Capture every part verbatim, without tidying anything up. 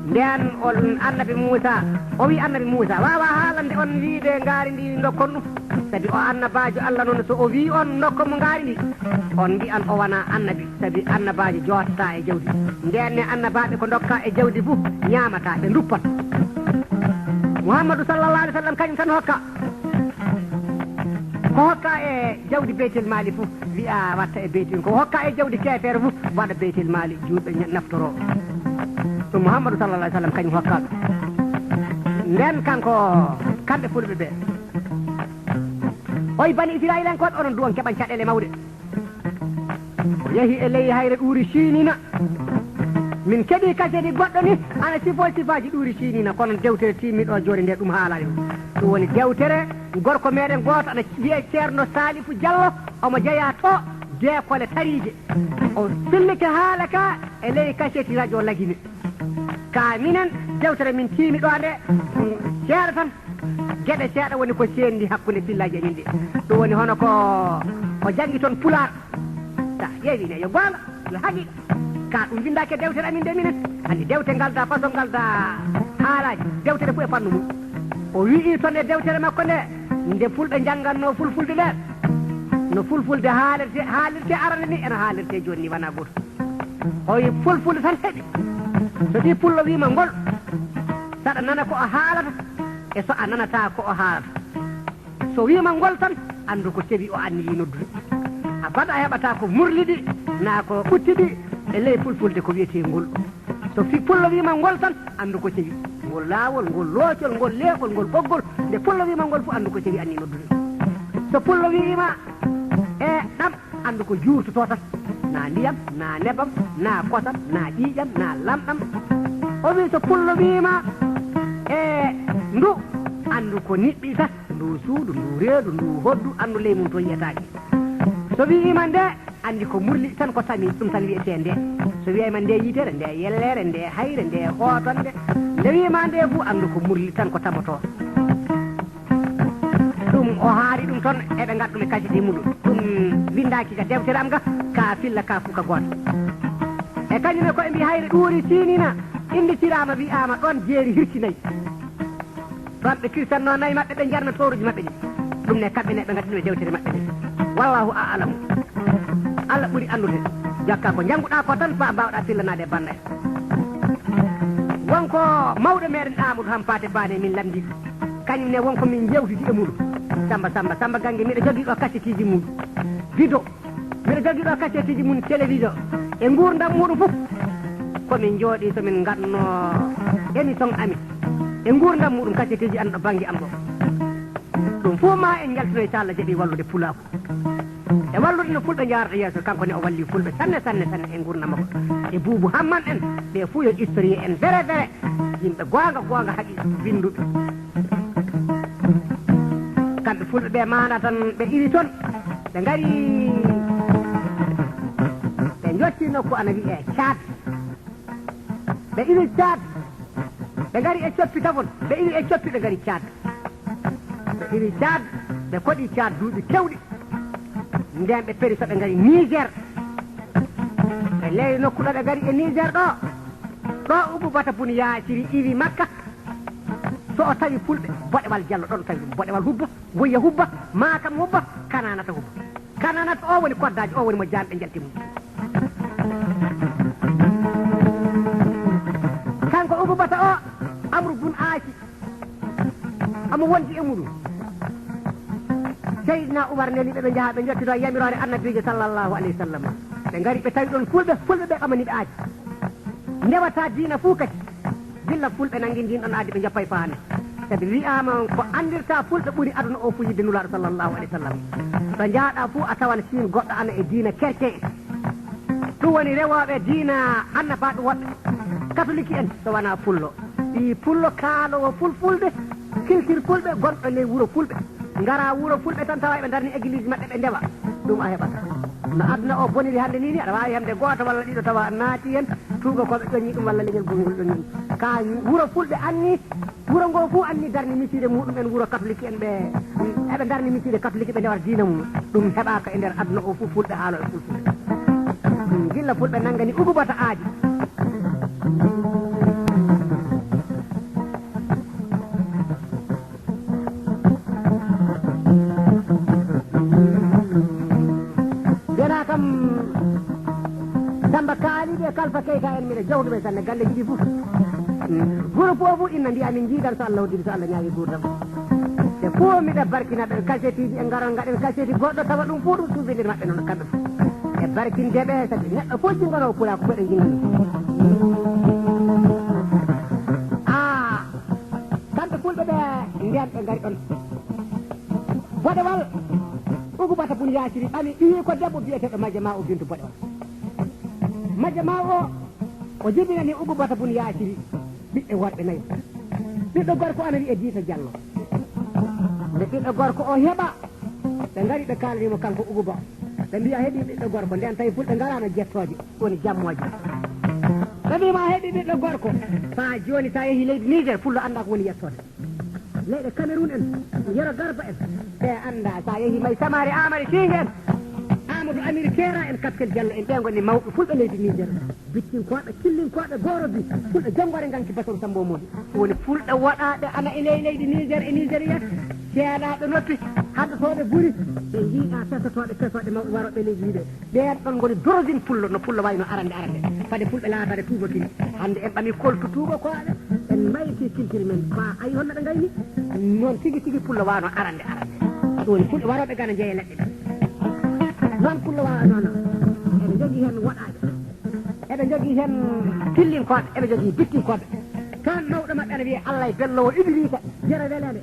Ndeen on annabi Muusa, o wi'i annabi Muusa, waawaa haalande on wi'de ngaari ndi ndokkon ɗum. Sabi o annabaajo Allah noon, so o wi'i on ndokkon mo ngaari ndi, on mbi'an o wanaa annabi, sabi annabaajo jootataa e jawdi. Ndeen ne annabaaɓe ko ndokkaa e jawdi fuu, ñaamataa, ɓe nduppat. Muhammadu sallallahu alaihi wasallam kañum tan hokka. Ko hokka e jawdi Beytel Maali fof, wi'a watta e Beytel, ko hokka e jawdi keefeero fof, waɗa Beytel Maali, juulɓe ña-, naftoroo. Ɗum Muhammadu sallallahu alaihi wasallam kañum hokka ɗum. Nden kanko, kamɓe fulɓe ɓe, oy bani Israa'iilankooɓe, onon du on keɓan caɗeele mawɗe. O yehi e ley hayre Ɗuuri Siiniina. Min keɓii kaseti goɗɗo ni, ana sifoo sifaaji Ɗuuri Siiniina, kono dewtere timmi ɗo jooni nde ɗum haalaani ɗum. Ɗum woni dewtere gorko meɗen gooto ana wiyee Ceerno Saalifu Jallo, omo jeyaa to Deekole Tariije. O fillike haala ka e ley kaseti rajo Lagine. Ka minen, dewtere min tiimi ɗo nde, mm, seeɗa tan. Geɗe seeɗa woni ko seendi hakkunde fillaaji amin ɗi. Ɗum woni hono ko o janngi toon Pulaar. Ta ƴeewi ne, yo goonga, yo haqiiqa. Ka ɗum winndaaki e dewtere amin nde minen. Anndi dewte ngalda, façon ngalda haalaaji. Dewtere fof e fannu mum. O wi'i toon e dewtere makko nde, nde fulɓe njanngatnoo fulfulde nde, no fulfulde haalirte, haalirte arande ni, ena haalirte jooni ni, wanaa gootum. O wi fulfulde tan heɓi. So ɓii pullo wiima ngol, saɗa nana ko o haalata, e so a nanataa ko o haalata. So wiima ngol tan, anndu ko kewi o anniyii noddude. Abada a heɓataa ko murliɗi, naa ko ɓuttiɗi e ley fulfulde ko wiyetee ngol. So fi pullo wiima ngol tan, anndu ko kewi. Ngol laawol, ngol loocol, ngol leeɓol, ngol ɓoggol, nde pullo wiima ngol fof, anndu ko kewi anniyii noddude. So pullo wiima e ɗam, anndu ko juurtotoo tan, naa ndiyam, naa nebam, naa kosam, naa ƴiiƴam, naa lamɗam. O wi so pullo wiima e ndu, anndu ko niɓɓi tan, ndu suudu, ndu reedu, ndu hoddu, anndu ley mum to yiyataake. So wiima nde, anndi ko murli tan ko tami, ɗum tan wiyetee nde. So wiima nde yitere, nde yellere, nde hayre, nde hootande, nde wiima nde fof, anndu ko murli tan ko tamotoo. Ɗum o haali ɗum toon, eɓe ngadda ɗum e kaseti muɗum. Ɗum winndaaki ka dewtere am ga, ka filla ka fof ka gooto. E kañum e ko ɓe mbi'i hayre Ɗuuri Siiniina, innditiraama, wi'aama ɗoon jeeri hirsi nayi. Ɗoon ɓe kirsanno nayi maɓɓe, ɓe njarna tooruuji maɓɓe ɗi. Ɗum ne kamɓe ne ɓe ngaddi ɗum e dewtere maɓɓe nde. Wallaahu a'lamu. Allah ɓuri anndude. Jokka ko njannguɗaa ko tan faa mbaawɗaa fillanaade e bannda en. Won ko mawɗo meɗen Aamadu Hampaate Baane min lamndii ɗum. Kañum ne won ko min njeewtidi e muɗum. Samba, Samba, Samba Gannge, miɗo jogii ɗo kasetiiji muɗum. Bido. Miɗo jogii ɗo kasetiiji mum, télévision. E nguurndam muɗum fof. Ko min njooɗii so min ngaɗno émission amin. E nguurndam muɗum kasetiiji an ɗo bannge am ɗo. Ɗum fof ma en njaltino, inchallah, jaɓi wallude pulaaku. E wallude no fulɓe njaarata yeeso, kanko ne o walli fulɓe sanne, sanne, sanne e nguurndam makko. E Buubu Hamman en, ɓe fof yo historien en, vrai, vrai. Yimɓe goonga, goonga haqiiqa winnduɓe. Kamɓe fulɓe ɓe maana tan ɓe iwi toon. Ɓe ngari, ɓe njotti nokku ana wiyee Caad. Ɓe iwi Caad. Ɓe ngari e coppi tafon. Ɓe iwi e coppi, ɓe ngari Caad. Ɓe iwi Caad, ɓe koɗi Caad duuɓi keewɗi. Ndeen ɓe peri so ɓe ngari Niger. E ley nokku ɗo ɓe ngari e Niger ɗo, ɗo Ubu Bata Bun Yaasiri iwi Makka. So o tawi fulɓe, Boɗewal Jallo ɗon tawi ɗum. Boɗewal Hubba, Goyya Hubba, Maakam Hubba, Kanaanata Hubba. Kanaanata o woni koddaajo, o woni mo jaamɓe njalti mum. Kanko Ubu Bata o, Amru Bun Aasi, omo wondi e muɗum. Seydina Umar neli ɓe, ɓe njaha ɓe njottito yamiroore Annabiijo sallallahu alayhi wa sallam. Ɓe ngari ɓe tawi ɗon fulɓe, fulɓe ɓe ɓamani ɓe aadi. Ndewata diina fuu kadi. Gilla fulɓe nangi ndiin ɗon aadi ɓe njoppa e faande. Sabi wi'aama ko anndirta fulɓe ɓuri aduna o fuu yidde Nulaaɗo sallallahu alayhi wa sallam. Ɗo njaaɗa fuu a tawan siin goɗɗo ana e diina kercen. Ɗum woni rewooɓe diina annabaaɓe woɓɓe. Katoliki en so wanaa pullo. Ɓii pullo kaaloowo fulfulde, kiltir fulɓe, gonɗo ley wuro fulɓe. Ngara wuro fulɓe tan tawa eɓe ndarni église maɓɓe ɓe ndewa. Ɗum a heɓata. No aduna o boniri hannde nii ni, aɗa waawi hemde gooto walla ɗiɗo tawa naati heen, tuubakooɓe ƴoññi ɗum walla leñol gongol ƴoññi ɗum. Ka wuro fulɓe anni, wuro ngo fof anni darni misiide muɗum en, wuro katolik en ɓe, eɓe darni misiide katolik ɓe ndewata diina mum. Ɗum heɓaaka e nder aduna o fof, fulɓe haalo e fulfulde. Gilla fulɓe nanngani Ugu Bata aadi. Ɓe jawtuɓe sanne galleeji ɗi fof. Groupe o fof inna mbiya min njiidan so Allah hoddiri, so Allah ñaawi guurdam. Ɓe fof miɗa barkina ɓe, kaseteeji en ngaron ngaɗen kaseeti goɗɗo tawa ɗum fof ɗum suufidir maɓɓe noon kamɓe fof. Ɓe barkinde ɓe sabi neɗɗo fof jinngano o pula ko ɓeɗe jinngani. Ah, kamɓe fulɓe ɓe mbiyan ɓe ngari ɗon. Boɗewal, Ugu Bata Bun Yaasiri ɓami ɓiyi ko debbo biyeteeɗo Majja Ma o Bintu Boɗewal. Majja Ma o, o jibinani Ugu Bata Bun Yaasiri ɓiɓɓe worɓe nayi. Ɓiɗɗo gorko ana wiyee Diita Jallo. Nde ɓiɗɗo gorko o heɓa, ɓe ngari ɓe kaalani mo kanko Ugu Ba. Ɓe mbiya heɓi ɓiɗɗo gorko, nden tawi fulɓe ngaraano jettooje, woni jammooje. Ɓe mbi ma heɓi ɓiɗɗo gorko, faa jooni sa yehi leydi Niger, fullo anndaa ko woni yettoode. Leyɗe Cameroun en, Yero Garba en, ɓe anndaa. Sa yehi May Samaare Amari Kiinge en, Amadou Amir Kera en, Kaptel Jallo en, ɓe ngoni mawɓe fulɓe leydi Niger. Bittinkooɓe, killinkooɓe, goorobi, fulɓe jonngoore nganki Basaru Sambo Moodi. Woni fulɓe woɗaaɓe ana e ley leydi Niger e Nigeria, ceeɗaaɓe noppi, haddotooɓe buri, ɓe njiiɗaa fesotooɓe, fesooɓe mawɓe warooɓe leydi yiɗe. Ɓeen ɗon ngoni dorosine pullo, no pullo wayno arande arande. Fade fulɓe laatade tuubakiri. Hannde en ɓami koltu tuubakooɓe, en mbayti kiltiri men. Ko a ayi honno ɓe ngayni? Noon tigi tigi pullo wano arande arande. Ɗum woni fulɓe warooɓe Gana njeeya leɗɗe ɗe. Noon pullo wawa noon. Eɓe njogii heen woɗaaɓe. Eɓe njogii heen killinkooɓe, eɓe njogii bittinkooɓe. Toon mawɗo maɓɓe ana wiyee Allah e Bello o Idrissa Yero Weleende.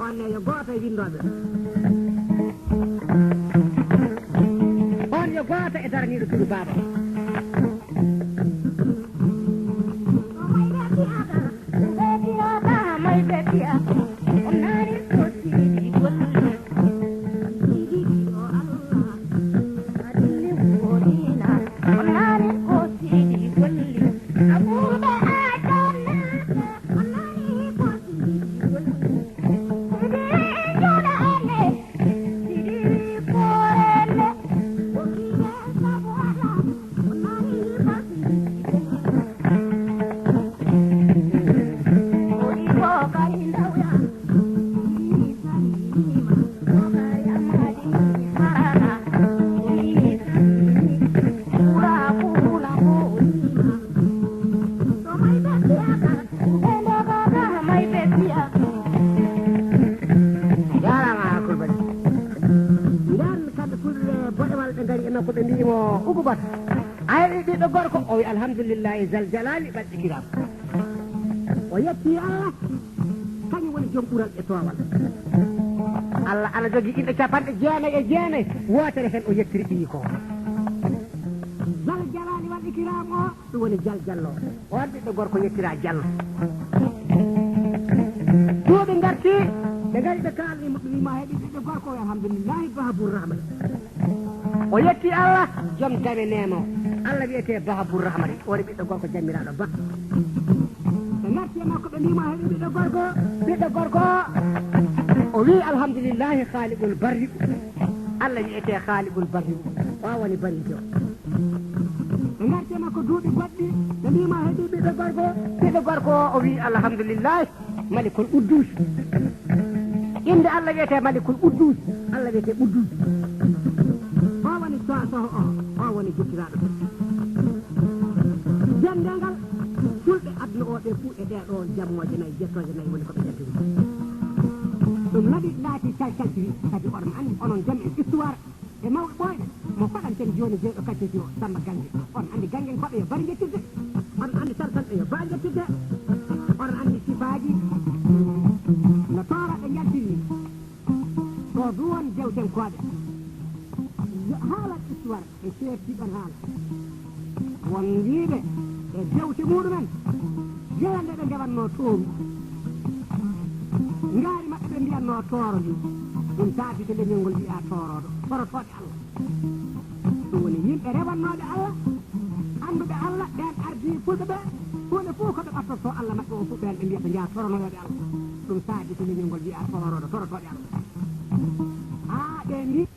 On ne yo gooto e winndooɓe. On yo gooto e daraniiɗo turu baaba. Jaaraama Kulbali. Nden kamɓe fulɓe boɗewal ɓe ngari e makko ɓe mbi'i mo, Ugu Bata, a heɓi ɓiɗɗo gorko? O wi, alhamdulillahi zal jalali wal ikram. O yetti Allah, kañum woni joom ɓural e toowal. Allah ana jogii inɗe capanɗe jeenayi e jeenayi, wootere heen o yettiri ɓiyi ko. Zal jalali wal ikram o, ɗum woni Jal Jallo. On ɓiɗɗo gorko yettiraa Jallo. Duuɓi ngarti, ɓe ngari ɓe kaalani mo, ɓe wii ma heɓi ɓiɗɗo gorko, o wi alhamdulillahi, Bahabur Rahmani. O yetti Allah, joom dame neema o. Allah wiyetee Bahabur Rahmani, o woni ɓiɗɗo gorko jammiraaɗo Ba. Ɓe ngarti e makko, ɓe mbii ma heɓi ɓiɗɗo gorko, ɓiɗɗo gorko. O wii alhamdulillahi, Khaliqul Barri. Allah wiyetee Khaliqul Barri. O woni Barri o. Ɓe ngarti e makko duuɓi goɗɗi, ɓe mbii ma heɓi ɓiɗɗo gorko. Ɓiɗɗo gorko o wii alhamdulillahi, Malikul Quddus. Innde Allah wiyetee Malikul Quddus. Allah wiyetee Quddus. O woni sosoho o, o woni jittiraaɗo. Denndaangal fulɓe aduna o ɓe fuu e ɗee ɗoo jammooje nayi, jettooje nayi woni ko ɓe jattiri. Ɗum laaɓi laati calcaltiri, kadi oɗon anndi onon jom en histoire. E mawɗo ɓooyɗo mo faɗanten jooni jeyɗo kacciti o, Samba Gange. On anndi Gangen koɗo yo bari njettirde. On anndi Salsalɓe yo baa njettirde. On anndi sifaaji no tooraaɓe njaltiri. Ko duwon jewtenkooɓe. Yo haalat histoire ɓe ceerti ɗon haala. Won wiiɓe e jewte muɗumen, jeyande ɓe ndewatnoo tooru. Ngaari maɓɓe ɓe mbiyatnoo tooro ndi. Ɗum saabi so leñol ngol wiyaa tooroodo, torotooɓe Allah. Ɗum woni yimɓe rewannooɓe Allah, annduɓe Allah, ɓeen ardii fulɓe ɓe, huunde fof ko ɓe ɓattortoo Allah maɓɓe o fof, ɓeen ɓe mbiyata njaha toronooɓe Allah. Ɗum saabi so leñol ngol wiyaa tooroodo, torotooɓe Allah. Haa ɓe mbi-